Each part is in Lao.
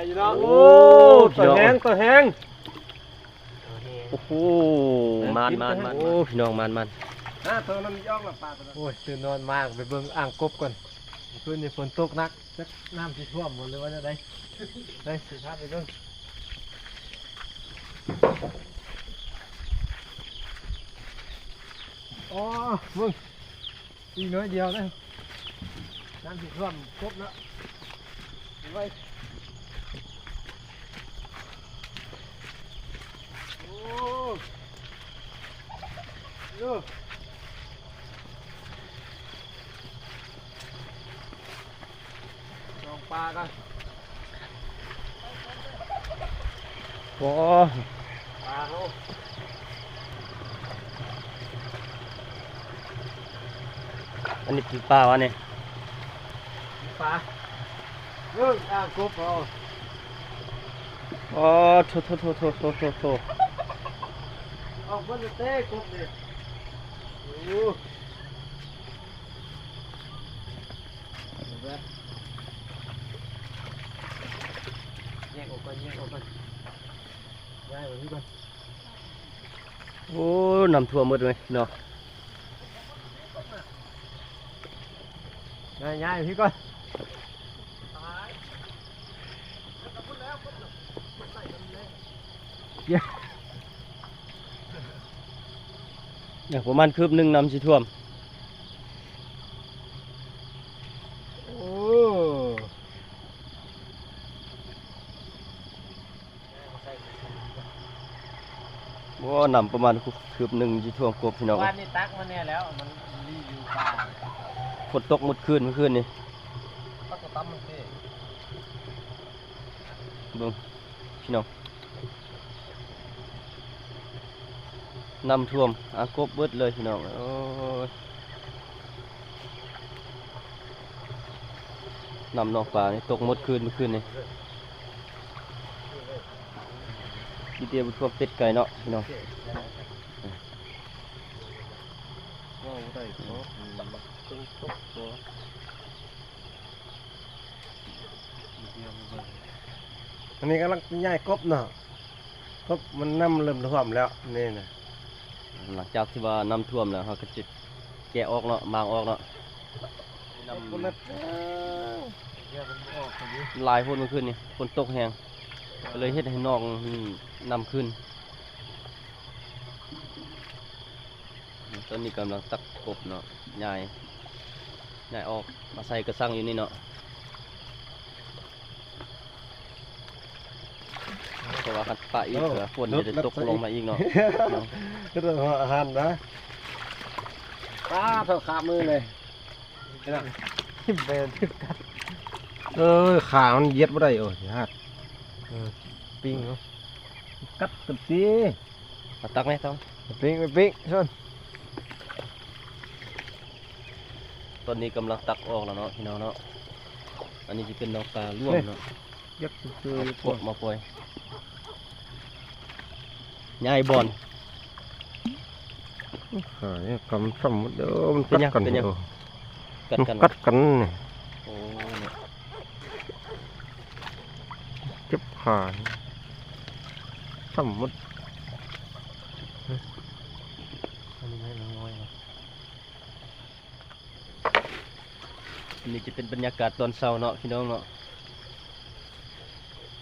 ຢູ່ເນາະ ໂອ້ ໂອ້ ພີ່ນ້ອງ ໂຕແຮງ ໂຕແຮງ ໂອ້ໂຫ ມານໆໆ ໂອ້ ພີ່ນ້ອງ ມານໆ ອ່າ ໂຕນັ້ນຢອກລະປາໂຕນັ້ນ ໂອ້ຍ ຕື່ນນອນມາໄປເບິ່ງອ່າງກົບກ່ອນ ຄືນນີ້ຝົນຕົກໜັກ ຈັກນ້ຳຊິຖ້ວມບໍ່ ຫຼືວ່າແນວໃດ ໄປ ຊິພາໄປເບິ່ງ ອໍ ເບິ່ງ ອີກໜ້ອຍດຽວເດີ ນ້ຳຊິຖ້ວມກົບແລ້ວ ໄວ ໂອ້ ໂອ້ ສ່ອງປາກ່ອນ ໂອ້ ປາເຮົາ ອັນນີ້ເປັນປາຫວານີ້ ປາ ເອີ ອ່າ ກົບເຮົາ ອໍ ໂທ້ໆໆ ອອກເບິດແລ້ວເຕະກົບນີ້ ໂອ້ ແຍກອອກກ່ອນ ແຍກອອກກ່ອນ ຍ້າຍໄປພີ້ກ່ອນ ໂອ້ ນ້ຳຖ້ວມໝົດເລີຍເນາະ ຍ້າຍ ຍ້າຍໄປພີ້ກ່ອນ ຢາກປະມານຄືບໜຶ່ງ ນ້ຳຊິຖ້ວມ ໂອ້ ໂອ້ ນ້ຳປະມານຄືບໜຶ່ງຊິຖ້ວມກົບ ພີ່ນ້ອງ ວານນີ້ຕັກມາແດ່ແລ້ວ ມັນມີຢູ່ປ່າ ຝົນຕົກໝົດຄືນ ມື້ຄືນນີ້ ຕັກກໍຕຳມັນເດ້ ເບິ່ງ ພີ່ນ້ອງ ນ້ຳຖ້ວມອ່າງກົບເບິດເລີຍ ພີ່ນ້ອງ ໂອ້ຍ ນ້ຳໜອງປານີ້ຕົກໝົດຄືນ ມື້ຄືນນີ້ ມີແຕ່ບໍ່ຖ້ວມເປັດໄກ່ເນາະ ພີ່ນ້ອງ ເວົ້າບໍ່ໄດ້ເນາະ ເຖິງຕົກຕົວ ອັນນີ້ກຳລັງຍ້າຍກົບເນາະ ກົບມັນນ້ຳເລີ່ມຖ້ວມແລ້ວນີ້ນະ ຫຼັງຈາກທີ່ວ່ານ້ຳຖ້ວມແລ້ວ ເຮົາກໍຈະແກະອອກເນາະ ມ້າງອອກເນາະ ນ້ຳຫຼາຍໂພດມື້ຄືນນີ້ ຝົນຕົກແຮງ ກໍເລີຍເຮັດໃຫ້ໜອງນ້ຳຂຶ້ນ. ຕອນນີ້ກຳລັງຕັກກົບເນາະ ຍ້າຍ ຍ້າຍອອກມາໃສ່ກະສັງຢູ່ນີ້ເນາະ ເພາະວ່າຄັນປະອີກ ໂອ້ ກໍຝົນຈະໄດ້ຕົກລົງມາອີກເນາະ ເຮັດໃຫ້ເຮົາອາຫານນະ ປາເທົ່າຂາມືເລີຍ. ແບນຖືກກັດ ເອີ ຂາມັນຢຽດບໍ່ໄດ້ ໂອ້ຍ ຍາກ ເອີ ປີ້ງເນາະ ກັດກັນຕິ ເອົາຕັກແມ່ຕ້ອງ ໄປປີ້ງ ໄປປີ້ງຊະ ຕອນນີ້ກຳລັງຕັກອອກແລ້ວເນາະ ພີ່ນ້ອງເນາະ ອັນນີ້ຊິເປັນໜອງປາລວມເນາະ. ຢາກຊື່ໆ ເອົາ ຢູ່ ມາປ່ອຍ ຍ້າຍບ່ອນ ຫາຍາກກຳຊ້ຳໝົດເດີ ມັນກັດກັນ ເປັນຫຍັງ ເປັນຫຍັງ ກັດກັນ ມັນກັດກັນນີ້ ໂອ້ ເຈັບຂາຊ້ຳໝົດ ອັນນີ້ໄມ້ນ້ອຍ ອັນນີ້ຈະເປັນບັນຍາກາດຕອນເຊົ້າເນາະ ພີ່ນ້ອງເນາະ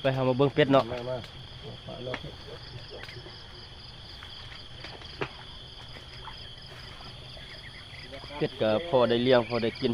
ໄປເຮົາມາເບິ່ງເປັດເນາະ ມາ ມາ ເປັດກໍພໍໄດ້ລ້ຽງ ພໍໄດ້ກິນ.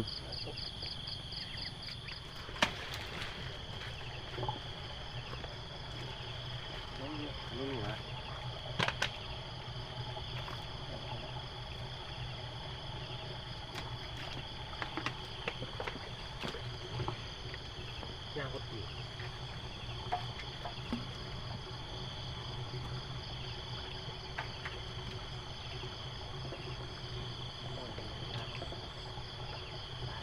ຫ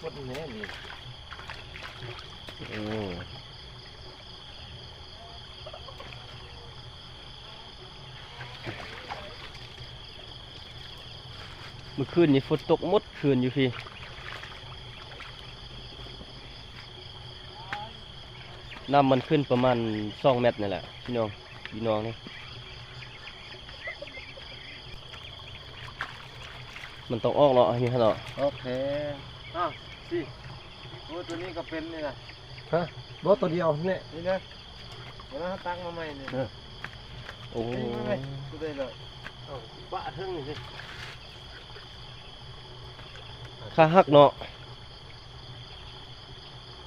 ຄົນແນ່ນີ້ ໂອ້ ມື້ຄືນນີ້ຝົນຕົກໝົດຄືນຢູ່ພີ້ ນ້ຳມັນຂຶ້ນປະມານສອງແມັດນີ້ແຫຼະ ພີ່ນ້ອງ ພີ່ນ້ອງນີ້ ມັນຕ້ອງອອກເນາະ ຢູ່ຫັ້ນເນາະ ໂອເຄ ອ້າວ ຊິ ໂອ້ ຕົວນີ້ກໍເປັນນີ້ນະ ຮະ ບໍ່ ຕົວດຽວນີ້ ນີ້ນະ ເວລາເຮົາຕັກມາໃໝ່ນີ້ ເອີ ໂອ້ ນີ້ມາໃໝ່ ຕົວໃດລະ ເອົາ ປະເທິງນີ້ ຂາຫັກເນາະ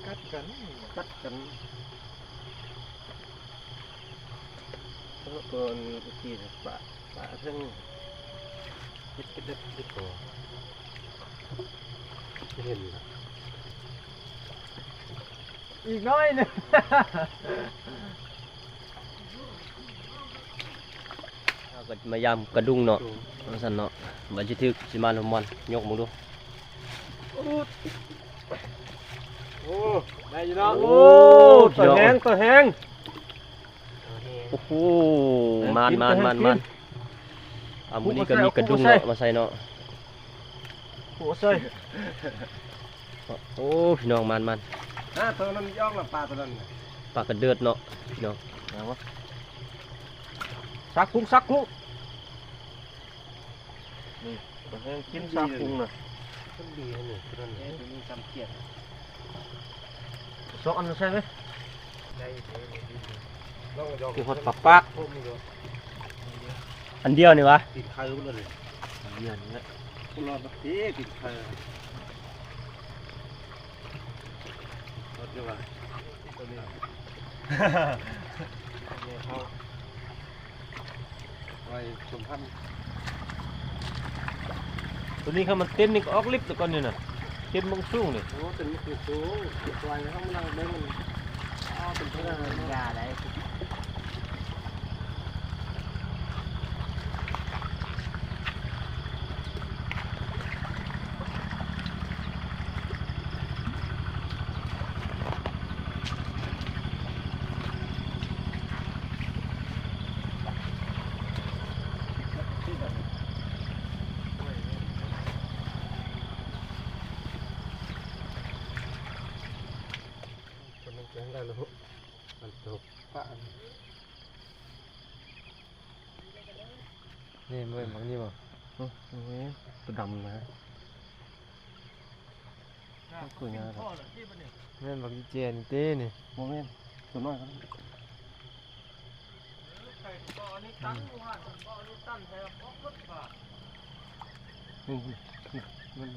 ກັດກັນ ກັດກັນ ໂຕອັນກີ້ປະ ປະເທິງ ເຮັດກະເດັດດີກວ່າ ເຫັນລະ ອີກໜ້ອຍໜຶ່ງ ເຮົາກໍມາຢາມກະດຸງເນາະ ວ່າຊັ້ນເນາະ ວ່າຊິຖືກຊິມານບໍ່ມານ ຍົກເບິ່ງດູ ໂອ້ ໄດ້ຢູ່ເນາະ ໂອ້ ໂຕແຮງ ໂຕແຮງ ໂອ້ໂຫ ມານໆໆໆ ອ່າ ມື້ນີ້ກໍມີກະດຸງເນາະ ມາໃສ່ເນາະ ໂອ້ ໃສ່ ໂອ້ ພີ່ນ້ອງ ມານໆ ອ່າ ໂຕນັ້ນຢອກລະ ປາໂຕນັ້ນ ປາກະເດີດເນາະ ພີ່ນ້ອງ ເອົາວະ ສັກກຸ້ງ ສັກກຸ້ງ ນີ້ ປາແຫ້ງກິນສາກປຸງນະ ມັນດີອັນນີ້ ຕົວນັ້ນ ເອີ ຕົວນີ້ຊ້ຳຂຽດ ສອງອັນໃສ່ໄໝ ໄດ້ ລອງຢອກ ຄືຮອດປາປາກ ອັນດຽວນີ້ຫວາ ຕີນໄຂ່ມັນເລີຍ ອັນດຽວນີ້ແຫຼະ ລອດບັກເຕ ຕີນໄຂ່ ເອົາຕິວ່າ ຕົວນີ້ ເອົາໄວ້ສົມພັນ ຕົວນີ້ຄັນມັນເຕັ້ນນີ້ກໍອອກລິບແລ້ວກ່ອນນີ້ນະ ເຕັ້ນເບິ່ງສູງນີ້ ໂອ້ ເຕັ້ນມັນສູງ ປະໄວ້ເຮົາມານັ່ງເບິ່ງ ອໍ ເປັນເພິ່ນຢ່າໄດ ຕົວນັ້ນແກງໄດ້ແລ້ວ ອັນຕົກປະ ນີ້ແມ່ນບັກນີ້ບໍ່? ໂອ້ຍ ຕົວດຳນະ ໂອ້ຍ ຍາວ ແມ່ນບັກອີແຈນີ້ເຕນີ້ ບໍ່ແມ່ນ ຕົວນ້ອຍ ນີ້ ນີ້ ນີ້ ມັນ